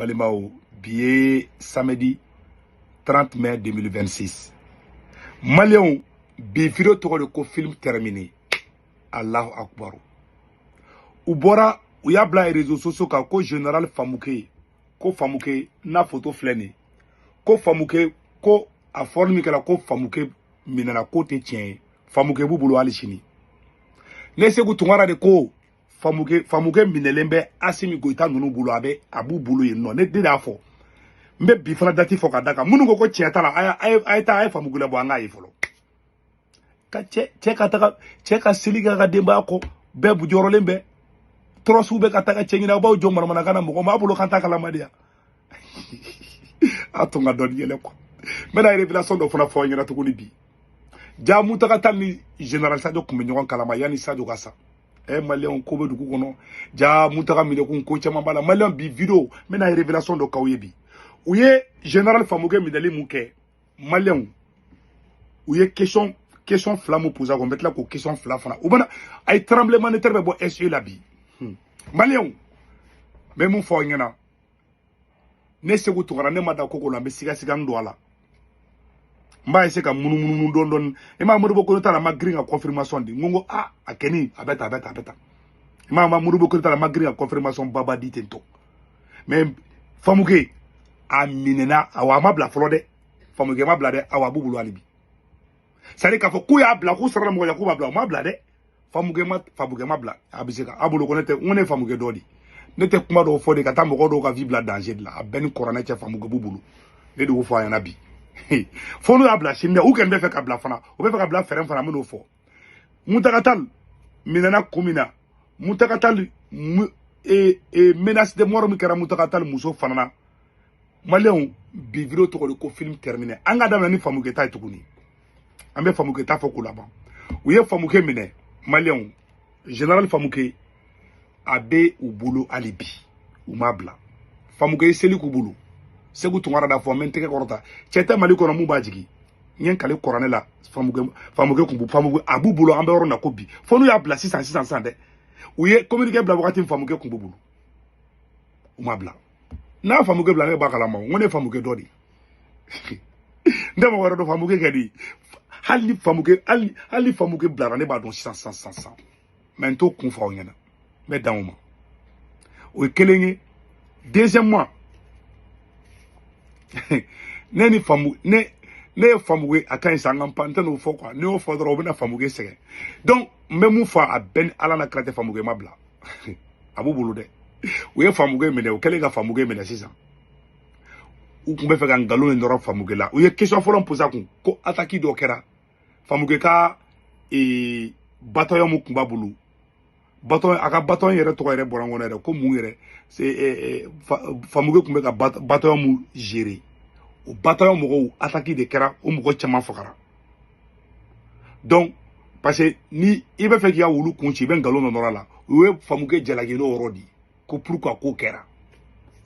Balimaw, bi ye samedi 30 mai 2026. Maliyɛnw, bi vidéo tɔgɔ de ko film terminé. Allahu akbar. U bɔra, u y'a bila réseaux sociaux kan ko général Famuke, ko Famuke n'a photo filɛ nin ye, ko Famuke, ko a fɔli min kɛra ko Famuke minɛna, k'o tɛ tiɲɛ ye. Famuke b'u bolo hali sini. Ne Segu Tunkara de ko Famuke, Famuke minɛlen bɛ Asimi Goyita ninnu bolo, a bɛ a b'u bolo yen nɔ. Ne de y'a fɔ. N bɛ bi fana date fɔ ka da kan. Minnu ko ko tiɲɛ t'a la, a ye taa, a ye Famuke labɔ, an k'a ye fɔlɔ. Ka cɛ cɛ ka taga, cɛ ka seli k'a ka denbaya kɔ, bɛɛ jɔrɔlen bɛ. Tɔrɔsiw bɛ ka taga cɛ ɲini, aw b'aw jɔ manamanakan na, mɔgɔ m'a bolo kan t'a kalama de ya. A tun ka dɔɔni yɛlɛ quoi. N bɛna révélation dɔ fana fɔ aw ɲɛna tuguni bi. Ja Mutaga Tall ni général Sadio tun bɛ ɲɔgɔn kalama yanni Sadio ka sa. Ɛ, maliyɛnw, ko bɛ dugu kɔnɔ. Ja Mutaga minɛkun ko caman b'a la. Maliyɛn, bi vidéo, n bɛna révélation dɔ k'aw ye bi. U ye général Famuke minɛli mun kɛ, maliyɛnw, u ye question fila mun posé a kun, n bɛ tila k'o question fila fana. U bɛna a ye tremblement de terre bɛ bɔ SE la bi. Maliyɛnw, n bɛ mun fɔ aw ɲɛna? Ne Segu Tunkara, ne ma da koko la, n bɛ sigasiga n don a la. N b'a essayer ka munumunu dɔɔni dɔɔni. I m'a Modibo Konate la, n ma girin ka confirmation di. N ko n ko a a kɛni a bɛ tan, a bɛ tan, a bɛ tan. I m'a Modibo Konate la, n ma girin ka confirmation baba di ten tɔ. Mais Famuke a minɛna, awɔ, a ma bila fɔlɔ dɛ. Famuke ma bila dɛ, awɔ, a b'u bolo hali bi. C'est à dire k'a fɔ k'u y'a bila, k'u sarala mɔgɔ la k'u b'a bila, u ma bila dɛ. Famuke ma, Famuke ma bila. A bɛ se ka a bolo ko ne tɛ, n ko ne ye Famuke dɔ de. Ne tɛ kuma dɔw fɔ de ka taa mɔgɔ dɔw ka vie bila danger de la. A bɛɛ ni kuranɛ cɛ, Famuke b'u bolo. Ne de y'o fɔ a ɲɛna bi. Fo n'u y'a bila sini dɛ, u kɔni bɛ fɛ ka bila fana, u bɛ fɛ ka bila fɛɛrɛ fana, n bɛn'o fɔ. Mutaga Tall minɛna kun min na, Mutaga Tall e menace de mort min kɛra Mutaga Tall muso fana na. Maliyɛnw, bi vidéo tɔgɔ de ko film terminé. An ka daminɛ ni Famuke ta ye tuguni. An bɛ Famuke ta fɔ k'o laban. U ye Famuke minɛ, maliyɛnw, général Famuke a bɛ u bolo hali bi, u m'a bila. Famuke ye seli k'u bolo. Segu Tunkara da fɔ, n bɛ n tɛgɛ kɔrɔta, cɛ tɛ Mali kɔnɔ mun b'a jigi. N ye n kale kuranɛ la, Famuke, Famuke kun Famuke a b'u bolo. An bɛ yɔrɔ min na ko bi, fo n'u y'a bila sisan sisan sisan dɛ. U ye communiqué bila wagati min, Famuke kun b'u bolo, u m'a bila. N'a Famuke bila, ne b'a kalama. N ko ne ye Famuke dɔ de ye, n tɛ mɔgɔ wɛrɛ dɔn. Famuke kɛ di? Hali ni Famuke, hali ni Famuke bilara, ne b'a dɔn sisan sisan sisan sisan. Mais n t'o kun fɔ aw ɲɛna, n bɛ dan o ma. O ye kelen ye. Deuxièmement, ne ni Famu, ne ye Famuke, a ka ɲi sa, an ka pan, n tɛ n'o fɔ quoi. N'i y'o fɔ dɔrɔn, o bɛna Famuke sɛgɛn. Donc n bɛ mun fɔ? A bɛɛ ni Ala na kira tɛ, Famuke ma bila, a b'u bolo dɛ. U ye Famuke minɛ, u kɛlen ka Famuke minɛ sisan, u tun bɛ fɛ ka nkalon in nɔrɔ Famuke la. U ye question fɔlɔ posé a kun ko attaque dɔ kɛra Famuke ka bataillon mun tun b'a bolo, bataillon, a ka bataillon yɛrɛ tɔgɔ yɛrɛ bɔra n kɔnɔ yɛrɛ, ko mun yɛrɛ c'est Famuke tun bɛ ka bataillon mun gérer, o bataillon mɔgɔw, attaque de kɛra, o mɔgɔ caman fagara. Donc parce que ni i bɛ fɛ k'i ka wulu kun ci, i bɛ nkalon dɔ nɔrɔ a la. U ye Famuke jalaki n'o yɔrɔ de ye ko pourquoi k'o kɛra.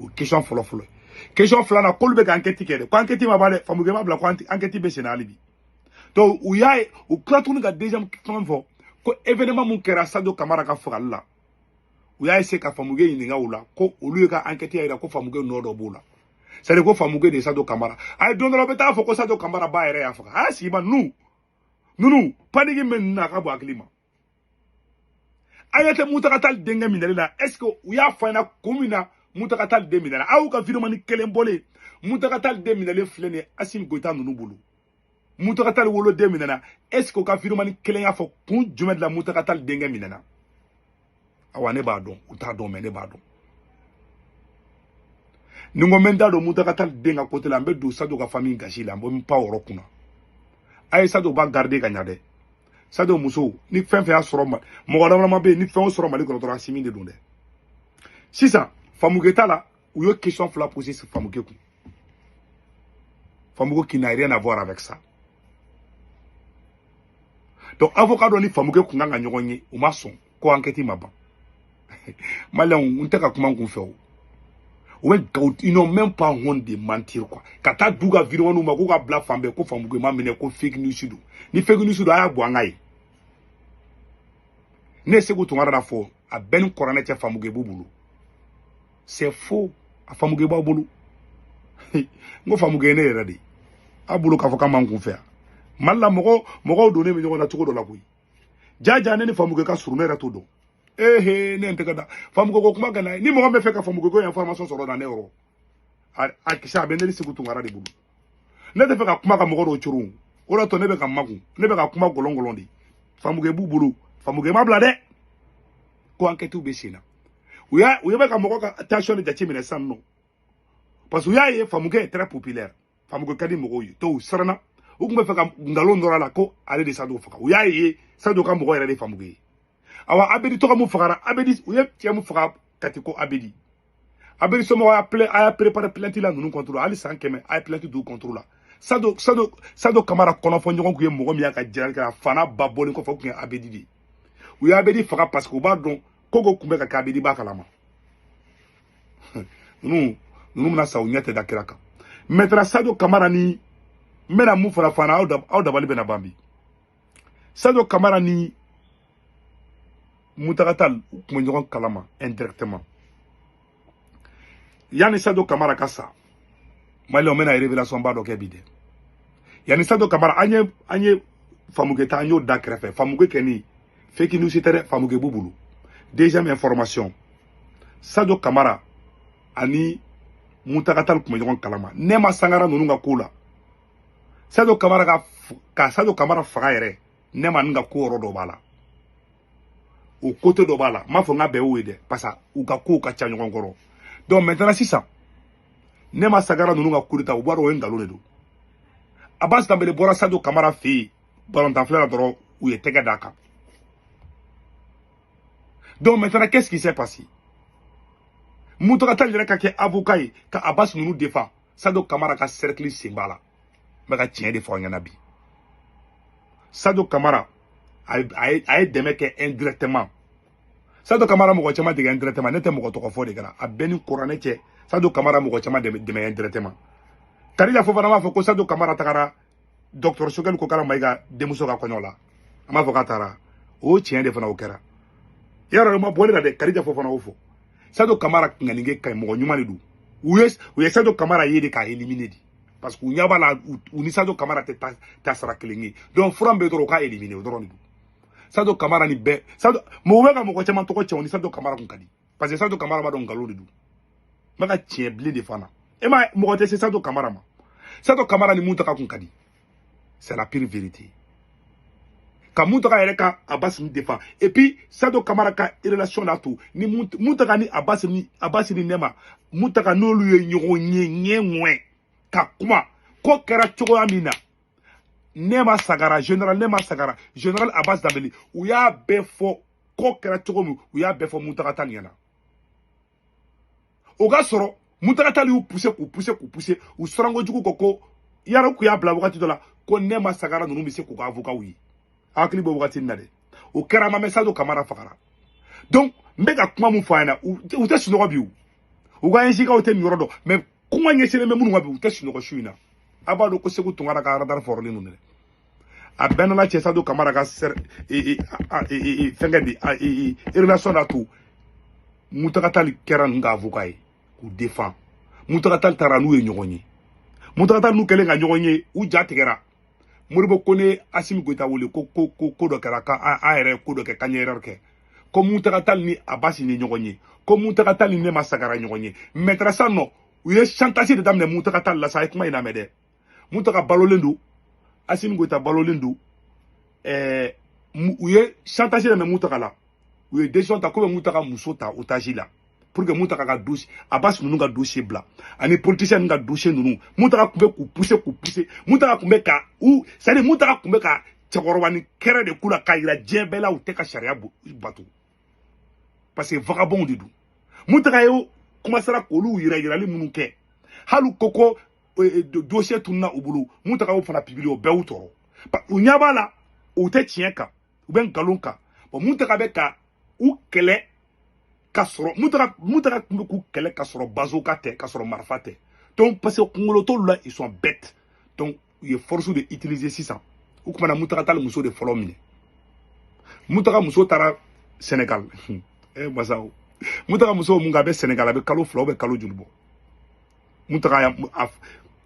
O question fɔlɔ fɔlɔ. Question filanan, k'olu bɛ ka enquête kɛ dɛ, ko enquête ma ban dɛ, Famuke ma bila, ko enquête bɛ senna hali bi. Donc u y'a ye, u tila tuguni ka deuxième fɛn fɔ ko événement mun kɛra Sadio Kamara ka fagali la, u y'a essayer ka Famuke ɲininka o la, ko olu ye ka enquête y'a jira ko Famuke nɔ dɔ b'o la. C'est à dire ko Famuke de ye Sadio Kamara. A ye don dɔ la, u bɛ taa fɔ ko Sadio Kamara ba yɛrɛ y'a faga. A y'a sigi ma ninnu ninnu panique min bɛ ninnu na, a ka bon hakili ma. A ɲɛ tɛ Mutaga Tall denkɛ minɛli la. Est ce que u y'a fɔ an ɲɛna kun min na Mutaga Tall den minɛla? Aw ka vidéo kelen bɔlen, Mutaga Tall den minɛlen filɛ nin ye Asimi Goyita ninnu bolo. Mutaga Tall woloden minɛna, est ce que u ka vidéo kelen y'a fɔ kun jumɛn de la Mutaga Tall denkɛ minɛna? Awa, ne b'a dɔn, u t'a dɔn, mais ne b'a dɔn. Ni n ko n bɛ n da don Mutaga Tall den ka côté la, n bɛ don Sadio ka famille gasi la, n bɛ n pan o yɔrɔ kunna. A ye Sadio ba garder ka ɲa dɛ. Sadio muso ni fɛn fɛn y'a sɔrɔ, mɔgɔ dama bɛ yen ni fɛn o sɔrɔ Mali kɔnɔ dɔrɔn, Asimi de don dɛ. Sisan Famuke ta la, u ye question fila posé Famuke kun. Famuke qui n'a rien à voir avec ça. Donc avocat dɔ ni Famuke kun kan ka ɲɔgɔn ye, u ma sɔn, ko enquête ma ban. Maliyɛnw, n tɛ ka kuma n kun fɛ o. U bɛ nkalon, ils n'ont même pas honte de mentir quoi. Ka taa du ka vidéo ma k'u ka bila fan bɛɛ ko Famuke ma minɛ, ko fake news don. Ni fake news don, a y'a bɔ an ka ye. Ne ye Segu Tunkara da fɔ, a bɛɛ ni kuranɛ cɛ, Famuke b'u bolo. C'est faux. A Famukɛ b'aw bolo. N ko Famukɛ ye ne yɛrɛ de ye. A bolo k'a fɔ k'an b'an kun fɛ yan. Mali la mɔgɔ mɔgɔw donnen bɛ ɲɔgɔn na cogo dɔ la koyi. Jaja ne ni Famukɛ ka surun, ne yɛrɛ t'o dɔn. Ehe, ne ye n tɛgɛ da Famukɛ ko kuma gɛlɛn. Ni mɔgɔ min bɛ fɛ ka Famukɛ ko information sɔrɔ na ne yɔrɔ, a kisɛ a bɛ ne ni Segu Tunkara de bolo. Ne tɛ fɛ ka kuma ka mɔgɔ dɔw coron, o de y'a to ne bɛ ka makun, ne bɛ ka kuma gɔlɔn gɔlɔn de. Famukɛ b'u bolo, Famukɛ ma bila dɛ, ko enquête bɛ sen na. U y'a u bɛ ka mɔgɔ ka tension de jateminɛ sisan nɔ, parce que u y'a ye Famukɛ est très populaire, Famukɛ ka di mɔgɔw ye. Donc u siranna, u tun bɛ fɛ ka nkalon dɔ a la ko ale de Sadio faga. U y'a ye Sadio ka mɔgɔ yɛrɛ de Famukɛ ye. Awa, Abedi tɔgɔ mun fagara, Abedi, u ye cɛ mun faga Kati ko Abedi, Abedi somɔgɔw y'a plainte, a y'a préparé plainte la ninnu contre la. Hali san 100 a ye plainte d'u contre la. Sadio Kamara kɔnɔfɔ ɲɔgɔn kun ye mɔgɔ min y'a ka jirali kɛ, a fana ba bɔlen kɔfɛ, o tun ye Abedi de ye. U ye Abedi faga parce que u b'a dɔn ko ko kun bɛ ka kɛ, Abedi b'a kalama. Ninnu bɛna sa, u ɲɛ tɛ da kira kan. Maintenant, Sadio Kamara ni n bɛna mun fana fana, aw dabali bɛna ban bi. Sadio Kamara ni Mountaga Tall u tun bɛ ɲɔgɔn kalama indirectement yanni Sadio Kamara ka sa. Maliyɛnw bɛna révélation ba dɔ kɛ bi dɛ. Yanni Sadio Kamara, an ye Famukɛ ta, an y'o da kɛrɛfɛ. Famukɛ kɛ ni fake news tɛ dɛ, Famukɛ b'u bolo. Deuxième information, Sadio Kamara ani Mountaga Tall tun bɛ ɲɔgɔn kalama Nɛma Sangara ninnu ka ko la. Sadio Kamara ka Sadio Kamara faga yɛrɛ, Nɛma ninnu ka ko yɔrɔ dɔ b'a la, o côté dɔ b'a la. N m'a fɔ n ka bɛn o ye dɛ, parce que u ka kow ka ca ɲɔgɔn kɔrɔ. Donc maintenant sisan, Nɛma Sangara ninnu ka coup d'état, u b'a dɔn o ye nkalon de don. Abbas Danbele bɔra Sadio Kamara fɛ yen balontan filɛ la dɔrɔn, u ye tɛgɛ d'a kan. Donc maintenant, qu'est-ce qui s'est passé? Mountaga Tall yɛrɛ ka kɛ avocat ye ka Abbas ninnu défend, Sadio Kamara ka cercle sen b'a la. N bɛ ka tiɲɛ de fɔ aw ɲɛna bi. Sadio Kamara a ye dɛmɛ kɛ indirectement. Sadio Kamara mɔgɔ caman dɛmɛ indirectement, ne tɛ mɔgɔ tɔgɔ fɔ de kɛra a bɛɛ ni kuranɛ cɛ. Sadio Kamara mɔgɔ caman dɛmɛ indirectement. Kadija Fofana b'a fɔ ko Sadio Kamara tagara docteur Sogɛli Kokala Mayiga denmuso ka kɔɲɔ la. An b'a fɔ k'a taara, o ye tiɲɛ de fana, o kɛra yarɔ, o ma bɔ ne la dɛ. Kadija Fofana o fɔ. Sadio Kamara ŋaninge ka ɲi, mɔgɔ ɲuman de don. U ye Sadio Kamara ye de k'a éliminer de, parce que u ɲɛ b'a la u ni Sadio Kamara tɛ taa sara kelen ye. Donc fura min bɛ dɔrɔn, u k'a éliminer, o dɔrɔn de don. Sadio Kamara ni bɛɛ, Sadio mɔgɔ bɛ ka mɔgɔ caman tɔgɔ cɛ, o ni Sadio Kamara kun ka di, parce que Sadio Kamara b'a dɔn nkalon de don. N bɛ ka tiɲɛ bilen de fana. E ma mɔgɔ tɛ se Sadio Kamara ma. Sadio Kamara ni Mountaga kun ka di, c'est la pure vérité. Ka Mountaga yɛrɛ ka Abbas ni défend, et puis Sadio Kamara ka relation n'a to ni Mountaga ni Abbas, ni Abbas ni Nɛma Mountaga, n'olu ye ɲɔgɔn ye ɲɛ ŋwɛ ka kuma ko kɛra cogoya min na, Nɛma Sagara, général Nɛma Sagara, général Abbas Danbele, u y'a bɛɛ fɔ ko kɛra cogo min, u y'a bɛɛ fɔ Mountaga Tall ɲɛna. O ka sɔrɔ Mountaga Tall y'u pousser k'u pousser k'u pousser, u siran kojugu ko yara k'u y'a bila wagati dɔ la ko Nɛma Sagara ninnu bɛ se k'u ka avocat ye. Hakili bɛ wagati min na dɛ, o kɛra ma mɛn, Sadio Kamara fagara. Donc n bɛ ka kuma mun fɔ a ɲɛna, u tɛ sunɔgɔ bi, o u ka NJK tɛ nin yɔrɔ dɔn, mais kuma ɲɛsinnen bɛ minnu ma bi, u tɛ sunɔgɔ su in na. A b'a dɔn ko Segu Tunkara ka radar fɔrɔlen don dɛ. A bɛɛ nana cɛ Sadio Kamara ka fɛnkɛ de relation n'a to Mountaga Tall kɛra ninnu ka avocat ye k'u défend. Mountaga Tall taara n'u ye ɲɔgɔn ye. Mountaga Tall n'u kɛlen ka ɲɔgɔn ye, u ja tigɛra. Modibo Kone, Asimi Goyita wele ko dɔ kɛra, ka an yɛrɛ ye ko dɔ kɛ, k'an ye erreur kɛ, ko Mountaga Tall ni Abbas ni ɲɔgɔn ye, ko Mountaga Tall ni Nɛma Sagara ɲɔgɔn ye. Maintenant sisan nɔ, u ye chantage de daminɛ Mountaga Tall la sa. A ye kuma in lamɛn dɛ. Mountaga balolen don, Asimi Goyita balolen don. U ye chantage daminɛ Mountaga la. U ye décision ta ko bɛ Mountaga muso ta otage la pour que Mountaga ka dossier, Abbas ninnu ka dossier bila, ani politicien ninnu ka dossier ninnu. Mountaga tun bɛ k'u pousser k'u pousser. Mountaga tun bɛ ka u, c'est à dire Mountaga tun bɛ ka cɛkɔrɔba ni kɛrɛ de k'u la k'a yira diɲɛ bɛɛ la u tɛ ka sariya bato, parce que vagabond de don. Mountaga ye commencera k'olu yira yirali minnu kɛ, hali ko dossier tununa u bolo, Mountaga y'o fana publier, o bɛɛ y'u tɔɔrɔ. U ɲɛ b'a la u tɛ tiɲɛ kan, u bɛ nkalon kan. Bon, Mountaga bɛ ka u kɛlɛ ka sɔrɔ Mountaga tun bɛ k'u kɛlɛ ka sɔrɔ bazooka tɛ, ka sɔrɔ marifa tɛ. Donc parce que kunkolo t'olu la, ils sont bêtes. Donc u ye force de utiliser sisan. U tun bɛna Mountaga Tall muso de fɔlɔ minɛ. Mountaga muso taara Sénégal. Eh masaw, Mountaga muso mun kɛ, a bɛ Sénégal, a bɛ kalo 2 ou bɛ kalo joli bɔ. Mountaga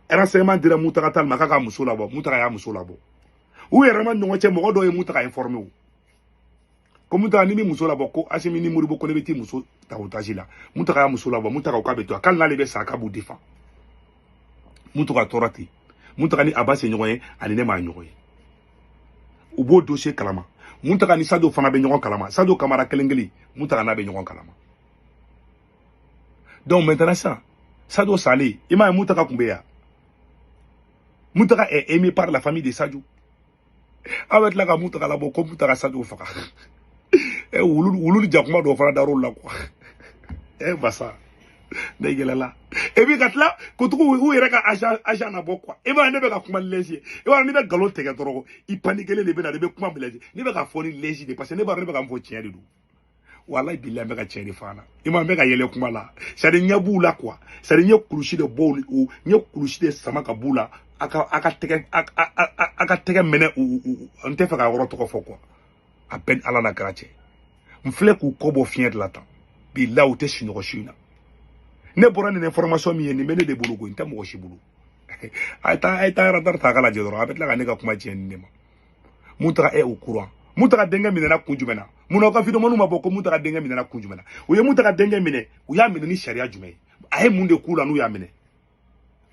a renseignement dira Mountaga Tall ma k'a ka muso labɔ. Mountaga y'a muso labɔ. U yɛrɛ ma ɲɔgɔn cɛ, mɔgɔ dɔw ye Mountaga informé o ko Mountaga ni min muso labɔ, ko Assimi ni Modibo ko ne bɛ t'i muso ta otage la. Mountaga y'a muso labɔ. Mountaga ko k'a bɛ to, k'ale n'ale bɛ sa, k'a b'u défend. Mountaga tora ten. Mountaga ni Abbas ye ɲɔgɔn ye, ani ne m'a ɲɔgɔn ye, u b'o dossier kalama. Mountaga ni Sadio fana bɛ ɲɔgɔn kalama. Sadio Kamara kelen kelen, Mountaga n'a bɛ ɲɔgɔn kalama. Donc maintenant sisan, Sadio salen, i m'a ye, Mountaga tun bɛ yan. Mountaga est aimé par la famille de Sadio. Aw bɛ tila ka Mountaga labɔ ko Mountaga Sadio faga. Ɛ, wulu wulu ni jakuma dɔw fana dar'o la quoi. Ɛ basa, ne yɛlɛla. Et puis ka tila ko tugu u yɛrɛ ka agent na bɔ quoi. I b'a ye, ne bɛ ka kuma ni lɛsi ye. I b'a dɔn, n'i bɛ nkalon tigɛ dɔrɔn, i paniquelen de bɛ na, i bɛ kuma bila. Ne bɛ ka fɔ ni lɛsi de, parce que ne b'a dɔn ne bɛ ka mun fɔ, tiɲɛ de don. Walayi bilayi, n bɛ ka tiɲɛ de fɔ an na. I ma, n bɛ ka yɛlɛ kuma la. C'est à dire ɲɛ b'u la quoi. C'est à dire n ye kulusi de bɔ u, n ye kulusi de sama ka b'u la. A ka tɛgɛ, a ka tɛgɛ minɛ u. N tɛ fɛ ka yɔrɔ tɔgɔ fɔ quoi. A bɛɛ ni Ala n'a kɛra cɛ. N filɛ k'u kɔ bɔ fiɲɛ de la tan. Bilayi, u tɛ sunɔgɔ su in na. Ne bɔra nin information min ye, nin bɛ ne de bolo koyi, n tɛ mɔgɔ si bolo. A ye taa, a ye taa radar ta a ka lajɛ dɔrɔn, a bɛ tila ka ne ka kuma tiɲɛ ni ne ma. Mountaga est au courant. Mountaga denkɛ minɛna kun jumɛn na? Munna aw ka vidéo ma bɔ ko Mountaga denkɛ minɛna kun jumɛn na? U ye Mountaga denkɛ minɛ, u y'a minɛ ni sariya jumɛn ye? A ye mun de k'u la n'u y'a minɛ?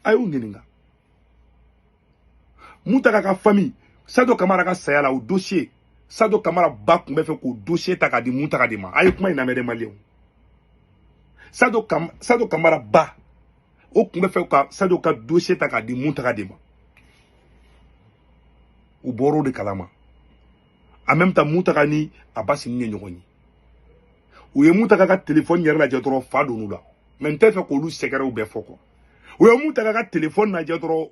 A y'u ɲininka. Mountaga ka famille, Sadio Kamara ka saya la, o dossier, Sadio Kamara ba tun bɛ fɛ k'o dossier ta k'a di Mountaga de ma. A ye kuma in lamɛn dɛ, maliyɛnw. Sadio Kamara ba, o tun bɛ fɛ ka Sadio ka dossier ta k'a di Mountaga de ma. U bɔr'o de kalama. En même temps, Mountaga ni Abbas ni ye ɲɔgɔn ye. U ye Mountaga ka téléphone yɛrɛ lajɛ dɔrɔn, fa donn'u la. Mais n tɛ fɛ k'olu sɛgɛrɛw bɛɛ fɔ quoi. U ye Mountaga ka téléphone lajɛ dɔrɔn,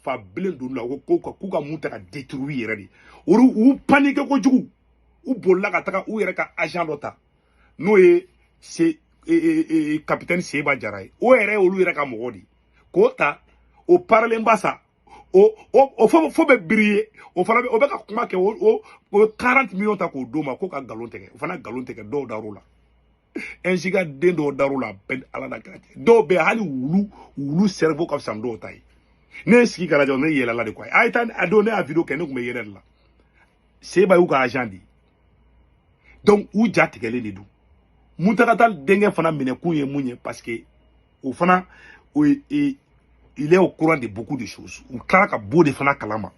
fa bilen donn'u la. U ko k'u ka Mountaga détruire yɛrɛ de. Olu u paniqué kojugu, u bolila ka taga u yɛrɛ ka agent dɔ ta, n'o ye se capitaine Seba Jara ye. O yɛrɛ ye olu yɛrɛ ka mɔgɔ de ye k'o ta. O paralen ba sa, o fo bɛ briller. O fana bɛ, o bɛ ka kuma kɛ. O 40 millions ta k'o d'o ma ko ka nkalon tigɛ. O fana nkalon tigɛ. Dɔw dar'o la, un den dɔw dar'o la. Bɛɛ ni Ala la kira cɛ. Dɔw bɛ yen, hali wulu wulu cerveau ka fisa ni dɔw ta ye. Ne ye sigi ka lajɛ, ne yɛlɛla de quoi. A ye taa a don, ne y'a vidéo kɛ, ne tun bɛ yɛlɛ de la. Seba y'u ka agent de ye. Donc u ja tigɛlen de don. Mountaga Tall denkɛ fana minɛ kun ye mun ye? Parce que o fana o ye, il est au courant de beaucoup de choses. U tilara ka b'o de fana kalama.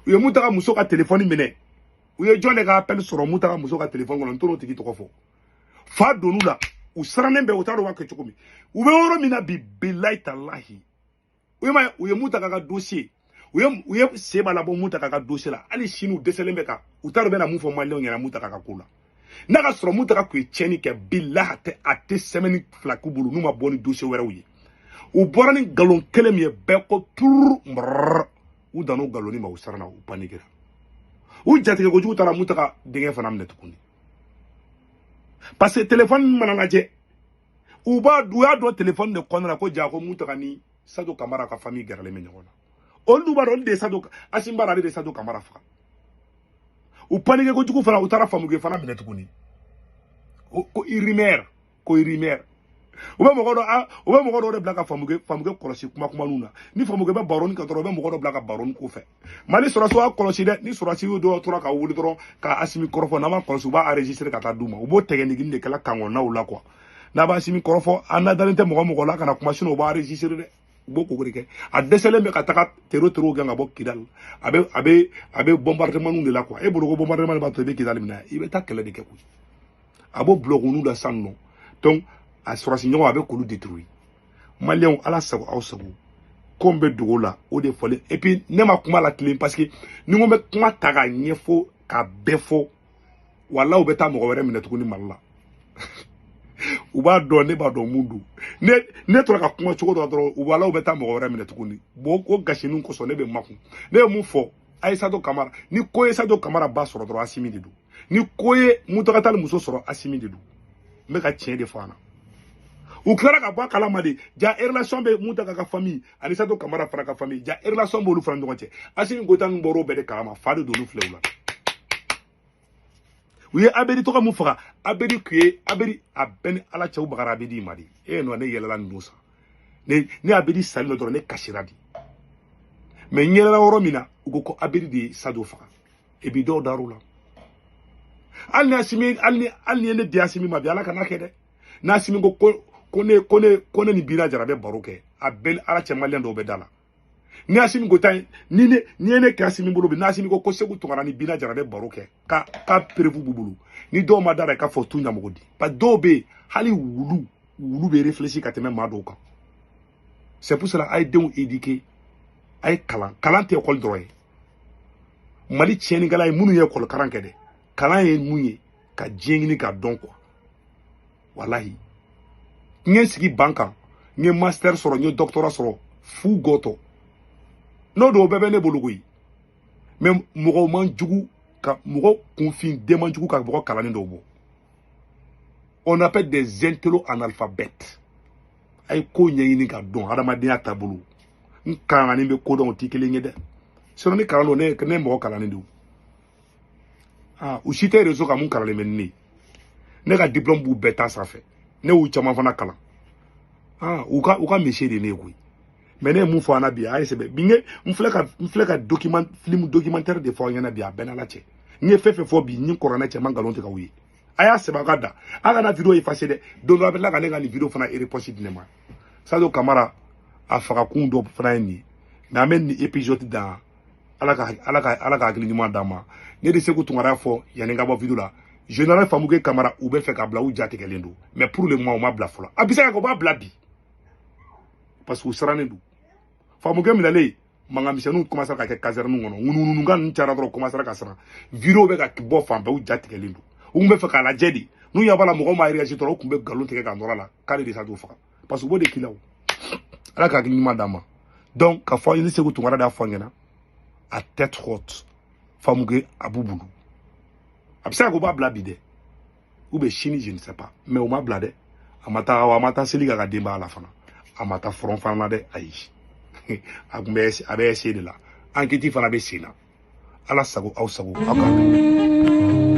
U ye Mountaga muso ka téléphone minɛ. U ye jɔn de ka appel sɔrɔ Mountaga muso ka téléphone kɔnɔ? N t'o tigi tɔgɔ fɔ. Fa donn'u la, u sirannen bɛ, u t'a dɔn u b'a kɛ cogo min. U bɛ yɔrɔ min na bi, bilayi talahi, u ye ma, u ye Mountaga ka dossier, u ye Seba labɔ Mountaga ka dossier la. Hali sini u dɛsɛlen bɛ ka, u t'a dɔn u bɛna mun fɔ maliyɛnw ɲɛna Mountaga ka ko la. N'a ka sɔrɔ Mountaga tun ye tiɲɛni kɛ, bilahi, a tɛ semaine 2 k'u bolo n'u ma bɔ ni dossier wɛrɛw ye. U bɔra ni nkalon kelen min ye, bɛɛ ko tururu mrrr. U dan'o nkalonni ma, u siranna, u paniquera, u jatigɛ kojugu taara Mountaga denkɛ fana minɛ tuguni, parce que téléphone mana lajɛ, u y'a dɔn téléphone de kɔnɔna la ko ja ko Mountaga ni Sadio Kamara ka famille gɛrɛlen bɛ ɲɔgɔn na. Olu dun b'a dɔn olu de ye Sadio, Assimi b'a dɔn ale de ye Sadio Kamara faga. U paniqué kojugu fana, u taara Famuke fana minɛ tuguni ko rumeur, ko rumeur. U bɛ mɔgɔ dɔ, u bɛ mɔgɔ dɔw de bila ka Famuke kɔlɔsi kuma kumaninw na. Ni Famuke bɛ baroni kɛ dɔrɔn, u bɛ mɔgɔ dɔ bila ka baroni ko fɛ. Mali sɔrɔsiw y'a kɔlɔsi dɛ. Ni sɔrɔsi dɔw tora ka wuli dɔrɔn ka Assimi kɔrɔfɔ, n'an ma kɔlɔsi, u b'a enregistrer ka taa d'u ma. U b'o tɛgɛnigini de kɛla kan kɔnɔnaw la quoi. N'a b'a Assimi kɔrɔfɔ, an na dalen tɛ mɔgɔ mɔgɔ la kana kuma, sinon u b'a enregistrer dɛ. U b'o ko de kɛ. A dɛsɛlen bɛ ka taga terro terro gɛn ka bɔ Kidali. A bɛ bombardement de la quoi. E bolo ko bombardement de b'a to i bɛ Kidali minɛ? I bɛ taa kɛlɛ de kɛ koyi. A b'o bulɔkunu la sisan nɔ. Donc a sɔrɔsi ɲɔgɔn, a bɛ k'olu détruire. Maliyɛnw, Ala sago aw sago. Ko n bɛ dogo la, o de fɔlen. Et puis ne ma kuma la tilen, parce que ni n ko n bɛ kuma ta k'a ɲɛfɔ k'a bɛɛ fɔ, walahi, u bɛ taa mɔgɔ wɛrɛ minɛ tuguni Mali la. U b'a dɔn, ne b'a dɔn mun don. Ne tora ka kuma cogo dɔ la dɔrɔn, walahi, u bɛ taa mɔgɔ wɛrɛ minɛ tuguni. Bon, o gasiniw kosɔn ne bɛ makun. Ne ye mun fɔ? A ye Sadio Kamara, ni ko ye Sadio Kamara ba sɔrɔ dɔrɔn, Assimi de don. Ni ko ye Mountaga Tall muso sɔrɔ, Assimi de don. N bɛ ka tiɲɛ de fɔ an na. U tilara ka bɔ a kalama de. Ja relation bɛ Mountaga ka famille ani Sadio Kamara fana ka famille, ja relation b'olu fana ɲɔgɔn cɛ. Assimi Goïta ninnu bɔr'o bɛɛ de kalama. Fa de donn'u filɛ u la. U ye Abedi tɔgɔ mun faga, Abedi kun ye Abedi, a bɛɛ ni Ala cɛ, u bagara Abedi ma de. E nɔ, ne yɛlɛla ninnu san. Ne Abedi salen dɔrɔn, ne kasira de. Mais n yɛlɛla yɔrɔ min na, u ko ko Abedi de ye Sadio faga. Et puis dɔw dar'u la. Hali ni Asimi, hali ni ye ne di Asimi ma bi, Ala kana kɛ dɛ, n'Asimi ko ko ne ni Bina Jara bɛ baro kɛ, a bɛɛ ni Ala cɛ, maliyɛn dɔw bɛ da la. Ni Asimi ko tan ni ne ni ye ne kɛ Asimi bolo bi, n'Asimi ko ko Segu Tunkara ni Bina Jara bɛ baro kɛ, ka preuve b'u bolo, ni dɔw ma da la, i ka fɔ tu ɲamɔgɔ di. Parce que dɔw bɛ yen, hali wulu, wulu bɛ réfléchir ka tɛmɛ maa dɔw kan. C'est pour cela, a ye denw éduquer, a ye kalan. Kalan tɛ école dɔrɔn ye. Mali tiɲɛnikɛla ye minnu ye école karan kɛ dɛ, kalan ye mun ye? Ka diɲɛ ɲini ka dɔn quoi. Walahi, n ye n sigi ban kan, n ye master sɔrɔ, n ye doctorat sɔrɔ fu gɔtɔ. N'o don, o bɛɛ bɛ ne bolo koyi. Mais mɔgɔw man jugu ka mɔgɔ kunfin den man jugu ka mɔgɔ kalannen dɔw bɔ. On appelle des intellos analphabètes. A ye ko ɲɛɲini ka dɔn hadamadenya taabolo. N kalanni bɛ ko dɔn, o tɛ kelen ye dɛ. Sinon ni kalan don, ne ye mɔgɔ kalannen de. Ah, u si tɛ réseau kan mun kalannen bɛ ni ne ye. Ne ka diplôme b'u bɛɛ ta sanfɛ. Ne y'u caman fana kalan. Ah, u ka monsieur de ne ye koyi. Mais ne ye mun fɔ an na bi, a ye sɛbɛn bi. N filɛ ka document, film documentaire de fɔ aw ɲɛna bi. A bɛɛ n'Ala cɛ, n ye fɛn fɛn fɔ bi, ni kuranɛ cɛ, man nkalon tigɛ aw ye. A y'a sɛbɛn, a ka da, a kana vidéo effacer dɛ. Don dɔ a bɛ tila ka ne ka nin vidéo fana reposte di ne ma. Sadio Kamara a fagakun dɔ fana ye nin ye. Mais an bɛ nin épisode dan. Ala ka hakili ɲuman d'an ma. Ne de Segu Tunkara fɔ yanni n ka bɔ vidéo la. Général Famouké Kamara, u bɛ fɛ ka bila, u ja tigɛlen don. Mais pour le moment, u ma bila fɔlɔ. A bɛ se ka kɛ u b'a bila bi, parce que u sirannen don. Famouké minɛlen, mankan misɛnninw commencé ka kɛ caserne kɔnɔ, ŋunuŋunukan ninnu cayara dɔrɔn, commencé ka siran. Vidéo bɛ ka bɔ fan bɛɛ, u ja tigɛlen don. U tun bɛ fɛ k'a lajɛ de. N'u ɲɛ b'a la mɔgɔw ma réagi dɔrɔn, u tun bɛ nkalon tigɛ ka nɔrɔ a la k'ale de Sadio faga, parce que u b'o de k'i la. O Ala ka hakili ɲuman d'an ma. Donc ka fɔ ni Segu Tunkara y'a fɔ an ɲɛna à tête haute, Famouké a b'u bolo. A bɛ se ka kɛ u b'a bila bi dɛ, ou bien sini, je ne sais pas. Mais u ma bila dɛ. A ma taa, a ma taa seli k'a ka denbaya la fana, a ma taa front fana na dɛ. Ayi, a tun bɛ, a bɛ essayer de la. Enquête fana bɛ sen na. Ala sago aw sago, aw k'an bɛn.